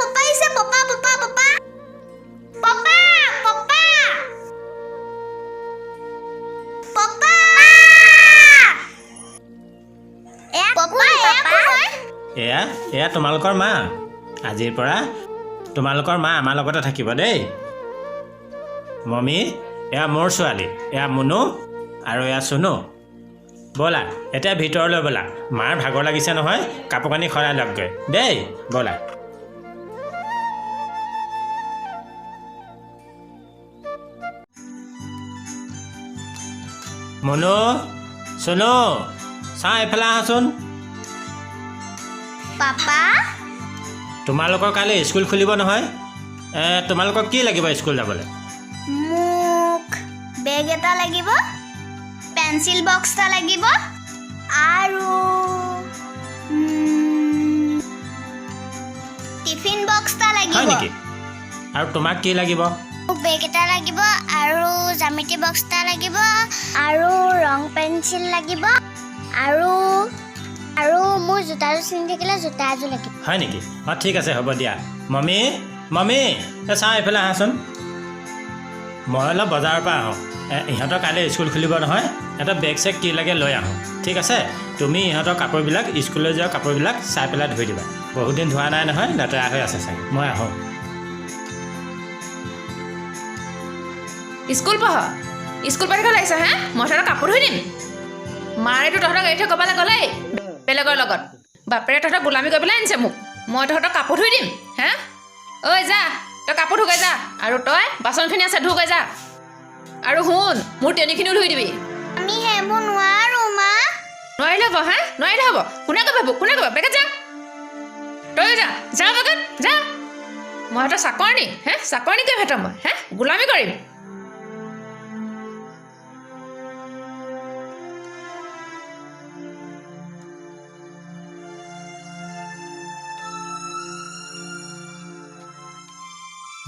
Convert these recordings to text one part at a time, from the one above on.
পপা আহিছে, পপা পপা পপা পপা পপা পপা। পপা, এয়া কোন হয়? এয়া তোমালোকৰ মা। আজিৰ পৰা তোমালোকৰ মা আমাৰ লগতে থাকিব দেই। মমী, এয়া মোৰ ছোৱালী, এয়া মুনু আৰু এয়া চুনু। ব'লা এতিয়া ভিতৰলৈ ব'লা, মাৰ ভাগৰ লাগিছে নহয়, কাপোৰ কানি সলাই লওকগৈ দেই, ব'লা। মুনু, চুনু, চাওঁ এইফালে আহাচোন। পাপা, তোমালোকৰ কাইলৈ স্কুল খুলিব নহয়, তোমালোকক কি লাগিব স্কুল যাবলৈ? মোক বেগ এটা লাগিব, পেঞ্চিল বক্স এটা লাগিব আৰু টিফিন বক্স এটা লাগিব। হয় নেকি? আৰু তোমাক কি লাগিব? মোক বেগ এটা লাগিব আৰু জ্যামিতি বক্স এটা লাগিব আৰু ৰং পেঞ্চিল লাগিব আৰু আৰু মোৰ জোতাযোৰ চিনি থাকিলে জোতা এযোৰ লাগিব। হয় নেকি? অঁ ঠিক আছে, হ'ব দিয়া। মমী, মমী, এই চাওঁ এইফালে আহাচোন। মই অলপ বজাৰৰ পৰা আহোঁ, ইহঁতৰ কাইলৈ স্কুল খুলিব নহয়, ইহঁতৰ বেগ চেগ কি লাগে লৈ আহোঁ, ঠিক আছে? তুমি ইহঁতৰ কাপোৰবিলাক, স্কুললৈ যোৱা কাপোৰবিলাক চাই পেলাই ধুই দিবা, বহুত দিন ধোৱা নাই নহয়, লেতেৰা হৈ আছে চাগে। মই আহোঁ। স্কুল পঢ়, স্কুল পঢ়ি থাকিব লাগিছ হে? মই তহঁতৰ কাপোৰ ধুই দিম। মাৰেতো তহঁতক এৰি থৈ ক'ৰবালৈ গ'লেই বেলেগৰ লগত, বাপেৰে তহঁতক গোলামী কৰি পেলাই আনিছে মোক। মই তহঁতক কাপোৰ ধুই দিম হে? ঐ যা, তই কাপোৰ ধুগৈ যা, আৰু তই বাচনখিনি আছে ধুগৈ যা, আৰু শুন মোৰ টেনিখিনিও ধুই দিবি। আমি সেইবোৰ নোৱাৰো মা। নোৱাৰিলে হ'ব হে? নোৱাৰিলে হ'ব? কোনে কৰিব? কোনে কৰিব? বেগত যা, তয়ো যা, যা বেগত যা। মই তই চাকৰণী হে? চাকৰণী কৰিম সিহঁতক মই হে? গোলামী কৰিম।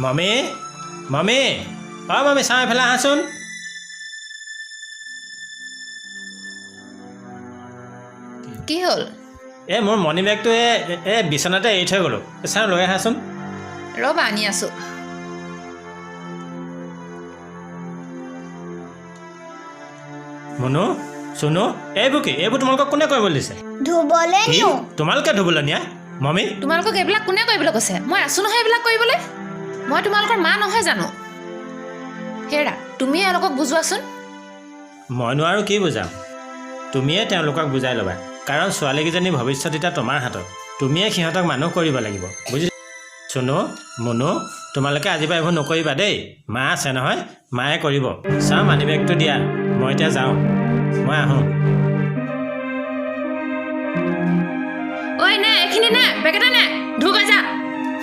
মমী, মমী, অ মমী, চাওঁ এইফালে আহাচোন। কি হ'ল? এই মোৰ মনি বেগটো এই বিচনাতে এৰি থৈ গ'লোঁ, চাওঁ লৈ আহাচোন। ৰ'বা আনি আছোঁ। মুনু, চুনু, এইবোৰ কি? এইবোৰ তোমালোকক কোনে কৰিবলৈ দিছে? ধুবলৈ কি? নিওঁ। তোমালোকে ধুবলৈ নিয়া? মমী, তোমালোকক এইবিলাক কোনে কৰিবলৈ কৈছে? মই আছোঁ নহয় এইবিলাক কৰিবলৈ। মই তোমালোকৰ মা নহয় জানো? হেৰা, তুমি এওঁলোকক বুজোৱাচোন। মই নোৱাৰোঁ কি বুজাম, তুমিয়ে তেওঁলোকক বুজাই ল'বা, কাৰণ ছোৱালীকেইজনীৰ ভৱিষ্যত এতিয়া তোমাৰ হাতত, তুমিয়ে সিহঁতক মানুহ কৰিব লাগিব, বুজিছা? চুনু, মুনু, তোমালোকে আজিৰ পৰা এইবোৰ নকৰিবা দেই, মা আছে নহয়, মায়ে কৰিব। চাওঁ মানি বেগটো দিয়া, মই এতিয়া যাওঁ, মই আহোঁ। ঐ নে এইখিনি নে বেগতে নে, ধুগৈ যা,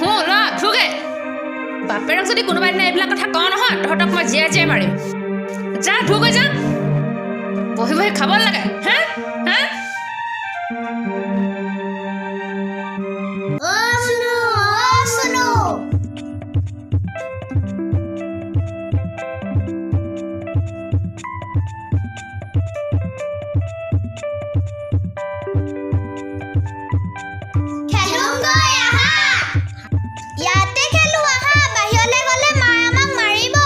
হু ল ধুগৈ। বাপেৰক যদি কোনোবা দিনা এইবিলাক কথা কওঁ নহয়, তহঁতক মই জীয়াই জীয়াই মাৰিম। যা ধুগৈ যা, বহি বহি খাব লাগে হে হে? অ চুনু, অ চুনু। খেলোগৈ আহা, ইয়াতে খেলো আহা, বাহিৰলৈ গ'লে মায়ে আমাক মাৰিব।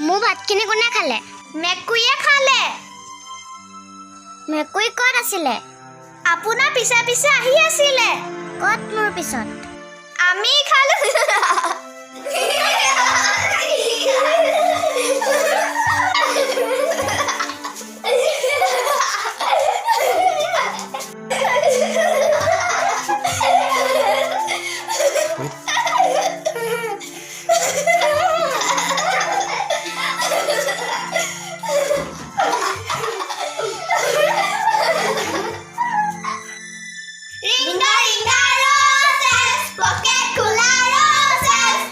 মোৰ ভাতখিনি কোনে খালে? মেকুৰীয়ে খালে। মেকুৰী ক'ত আছিলে? আপোনাৰ পিছে পিছে আহি আছিলে। ক'ত মোৰ পিছত? আমি খালো। Ringa ringa roses, pocket খোলা roses.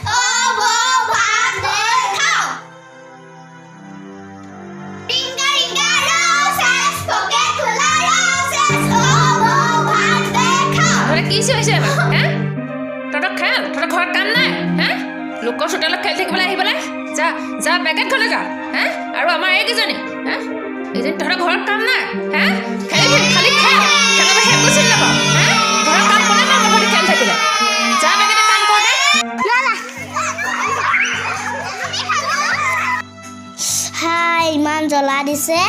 কি চিঞৰিছ ইমান হে? তহঁতৰ খেল, তহঁতৰ ঘৰত কাম নাই হে? লোকৰ চোতালত খেলি থাকিবলৈ আহি পেলাই যা যা বেগেত ঘৰলৈ যা হে। আৰু আমাৰ এইকেইজনী হে, এইজনী তহঁতৰ ঘৰত কাম নাই হে? খেলি থাক, খালি খেল, খেলৰ বাহিৰে একো চিনি নাপাওঁ হে? ঘৰত কাম কোনে কৰিব তহঁতি খেলি থাকিলে? যা বেগেতে কাম কৰ দে। হাই, ইমান জ্বলা দিছে।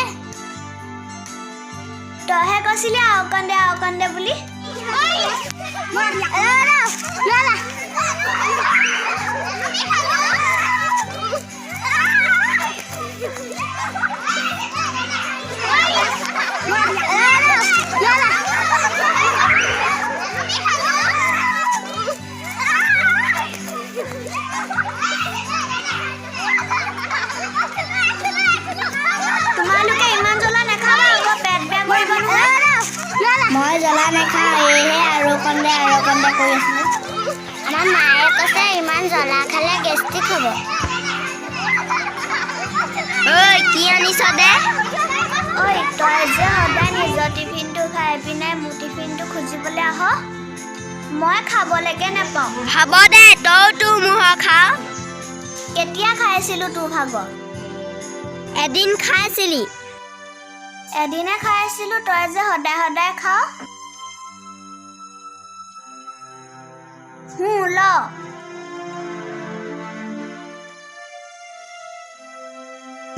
তইহে কৈছিলি আৰু অকণ দে, আৰু অকণ দে বুলি। তোমালোকে ইমান জ্বলা নাখাবা আকৌ, পেট বেয়া কৰিব নহয়। মই জ্বলা নাখাওঁ, এইহে আৰু অকণ দে, আৰু অকণ দে কৰি আছিলোঁ। আমাৰ মায়ে কৈছে ইমান জ্বলা খালে গেষ্ট্ৰিক হ'ব। ঐ, কি আনিছ দে? ঐ, তই যে সদায় নিজৰ টিফিনটো খাই পিনে মোৰ টিফিনটো খুজিবলৈ আহ, মই খাবলৈকে নাপাওঁ। হ'ব দে, তই তোৰ মোহৰ খাওঁ। কেতিয়া খাইছিলোঁ তোৰ ভাগৰ? এদিন খাইছিলি। এদিনে খাইছিলোঁ, তই যে সদায় সদায় খাৱ। ল।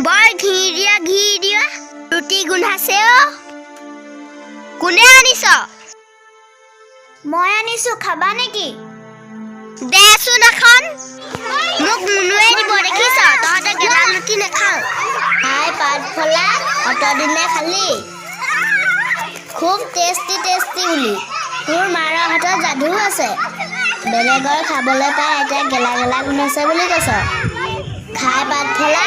বৰ ঘি দিয়া, ঘি দিয়া ৰুটি গোন্ধাইছে অ'। কোনে আনিছ? মই আনিছো, খাবা নেকি? দেচোন এখন। মোক মুনুৱে দিব, দেখিছ? তহঁতে গেলা ৰুটি নাখাওঁ। হাই পাত ফলা, অতদিনে খালি খুব টেষ্টি টেষ্টি বুলি। তোৰ মাৰৰ হাতত যাদু আছে। বেলেগৰ খাবলৈ পাই এতিয়া গেলা গেলা গোন্ধাইছে বুলি কৈছ। খাই পাত ফলা।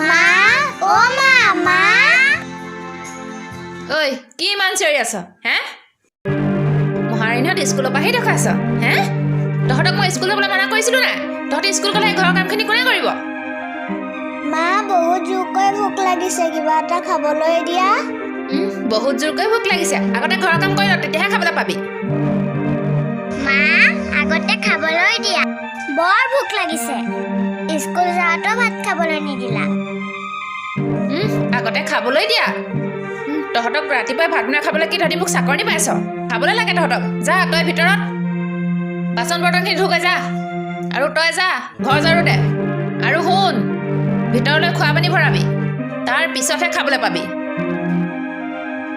মা, অ মা, মা। ঐ, কি ইমান চিঞৰি আছ হে? মহাৰাণীহঁত স্কুলৰ পৰা আহি দেখুৱাইছ হে? তহঁতক মই স্কুল যাবলৈ মানা কৰিছিলোঁ নাই? তহঁতি স্কুল গ'লে ঘৰৰ কামখিনি কোনে কৰিব? মা, বহুত জোৰকৈ ভোক লাগিছে, কিবা এটা খাবলৈ দিয়া। বহুত জোৰকৈ ভোক লাগিছে, আগতে ঘৰৰ কাম কৰি ল, তেতিয়াহে খাবলৈ পাবি। মা, আগতে খাবলৈ দিয়া, বৰ ভোক লাগিছে। স্কুল যাওঁতেও ভাত খাবলৈ নিদিলা। আগতে খাবলৈ দিয়া। তহঁতক ৰাতিপুৱাই ভাত বনাই খাবলৈ কি তহঁতি মোক চাকৰি পাইছ? খাবলৈ লাগে তহঁতক। যা তই ভিতৰত বাচন বৰ্তনখিনি ধুগৈ যা, আৰু তই যা ঘৰ ঝাৰু দে। আৰু শুন, ভিতৰলৈ খোৱা পানী ভৰাবি, তাৰ পিছতহে খাবলৈ পাবি।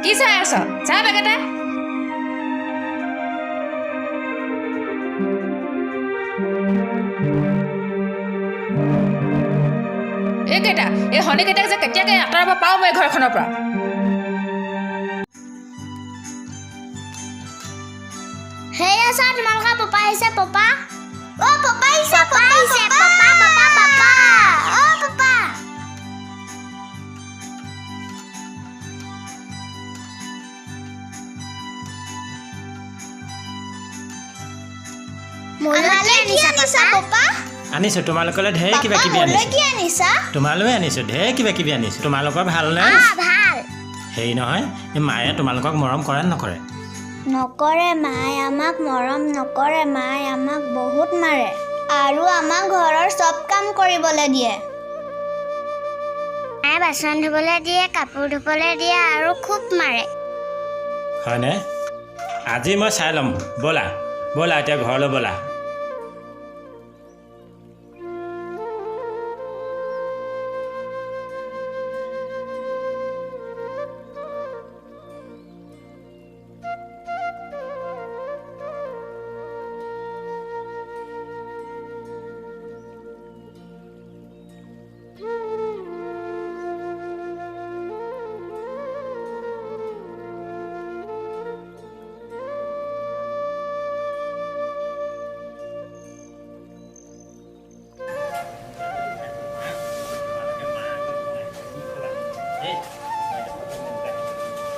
কি চাই আছ? যা বেগেতে। এইকেইটা, এই শনিকেইটাক যে কেতিয়াকে আঁতৰাব পাৰোঁ মই ঘৰখনৰ পৰা। সেয়া চোৱা, তোমালোকৰ পপা আহিছে, পপা। অ পপা আহিছে, পপা আহিছে, পপা, পপা, পপা, অ পপা। আমালৈ আনিছা পাপা? আনিছোঁ তোমালোকলৈ ঢেৰ কিবা কিবি মোলৈ আনিছোঁ। কি আনিছা? তোমালৈ আনিছোঁ, ঢেৰ কিবা কিবি আনিছোঁ। তোমালোকৰ ভালনে? ভাল। হেৰি নহয়, এই মায়ে তোমালোকক মৰম কৰে নে নকৰে? নকৰে, মায়ে আমাক মৰম নকৰে। মায়ে আমাক বহুত মাৰে আৰু আমাক ঘৰৰ চব কাম কৰিবলৈ দিয়ে। মায়ে বাচন ধুবলৈ দিয়ে, কাপোৰ ধুবলৈ দিয়ে আৰু খুব মাৰে। হয়নে? আজি মই চাই ল'ম। ব'লা ব'লা, এতিয়া ঘৰলৈ ব'লা।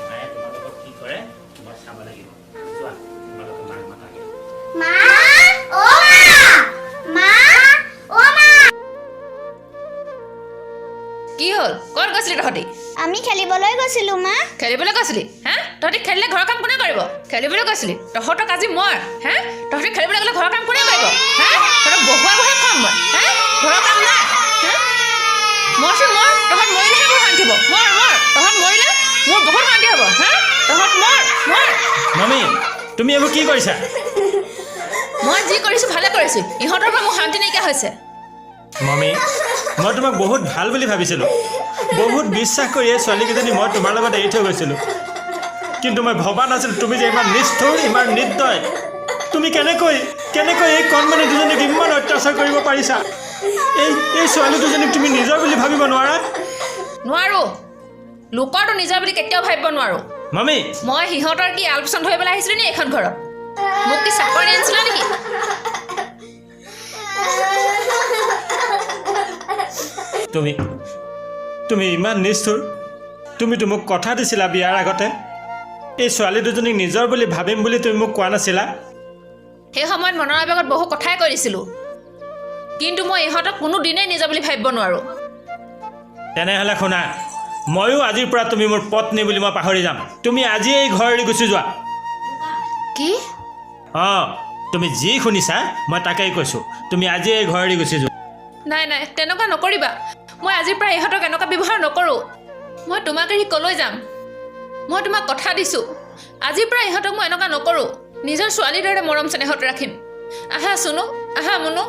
মায়ে তোমালোকক কি কৰে মই চাব লাগিব। যোৱা, তোমালোকে মাক মাতাগে। মা, অ মা, মা, অ মা। কি হ'ল? ক'ত গৈছিলি তহঁতি? আমি খেলিবলৈ গৈছিলো মা। খেলিবলৈ গৈছিলি? হা, তহঁতি খেলিলে ঘৰৰ কাম কোনে কৰিব? খেলিবলৈ গৈছিলি তহঁতক আজি মই, হা, তহঁতি খেলিবলৈ গ'লে ঘৰৰ কাম কোনে কৰিব? হা, তহঁতক বহুৱাই বহাই খুৱাম মই। হা, ঘৰৰ কাম নাই। হা, মৰচোন মৰ, তহঁত মৰিলেহে মোৰ শান্তি হ'ব। মৰ মৰ, তহঁত মৰিলে মোৰ বহুত শান্তি হ'ব। হা, তহঁত মৰ মৰ। মমী, তুমি এইবোৰ কি কৰিছা? মই যি কৰিছোঁ ভালে কৰিছোঁ, ইহঁতৰ পৰা মোৰ শান্তি নাইকিয়া হৈছে। মমী, মই তোমাক বহুত ভাল বুলি ভাবিছিলোঁ, বহুত বিশ্বাস কৰি এই ছোৱালীকেইজনী মই তোমাৰ লগত এৰি থৈ গৈছিলোঁ। কিন্তু মই ভবা নাছিলোঁ তুমি যে ইমান নিষ্ঠুৰ, ইমান নিৰ্দয়। তুমি কেনেকৈ কেনেকৈ এই কণমানি দুজনীক ইমান অত্যাচাৰ কৰিব পাৰিছা? এই এই ছোৱালী দুজনীক তুমি নিজৰ বুলি ভাবিব নোৱাৰা? নোৱাৰোঁ, লোকৰটো নিজৰ বুলি কেতিয়াও ভাবিব নোৱাৰোঁ। মমী, মই সিহঁতৰ কি আলপৈচান ধৰি পেলাই আহিছিলোঁ নি এইখন ঘৰত? মোক কি চাকৰি আনিছিলা নেকি? তুমি তুমি ইমান নিষ্ঠুৰ। তুমিতো মোক কথা দিছিলা বিয়াৰ আগতে, এই ছোৱালী দুজনীক নিজৰ বুলি ভাবিম বুলি তুমি মোক কোৱা নাছিলা? সেই সময়ত মনৰ আৱেগত বহু কথাই কৈ দিছিলোঁ, কিন্তু মই ইহঁতক কোনো দিনেই নিজৰ বুলি ভাবিব নোৱাৰোঁ। তেনেহ'লে শুনা, ময়ো আজিৰ পৰা তুমি মোৰ পত্নী বুলি মই পাহৰি যাম। তুমি আজি এই ঘৰ এৰি গুচি যোৱা। কি? অঁ, তুমি যি শুনিছা মই তাকেই কৈছোঁ। তুমি আজি এই ঘৰ এৰি গুচি যোৱা। নাই নাই, তেনেকুৱা নকৰিবা। মই আজিৰ পৰা ইহঁতক এনেকুৱা ব্যৱহাৰ নকৰোঁ। মই তোমাক এৰি ক'লৈ যাম? মই তোমাক কথা দিছোঁ, আজিৰ পৰা ইহঁতক মই এনেকুৱা নকৰোঁ। নিজৰ ছোৱালীৰ দৰে মৰম চেনেহত ৰাখিম। আহা চুনু, আহা মুনু।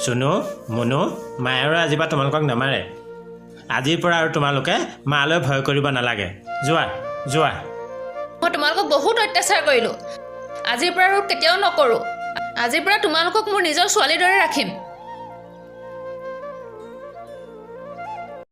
চুনু, মুনু, মায়ে আৰু আজিৰ পৰা তোমালোকক নামাৰে। আজিৰ পৰা আৰু তোমালোকে মালৈ ভয় কৰিব নালাগে। যোৱা যোৱা। মই তোমালোকক বহুত অত্যাচাৰ কৰিলোঁ, আজিৰ পৰা আৰু কেতিয়াও নকৰোঁ। আজিৰ পৰা তোমালোকক মোৰ নিজৰ ছোৱালীৰ দৰে ৰাখিম।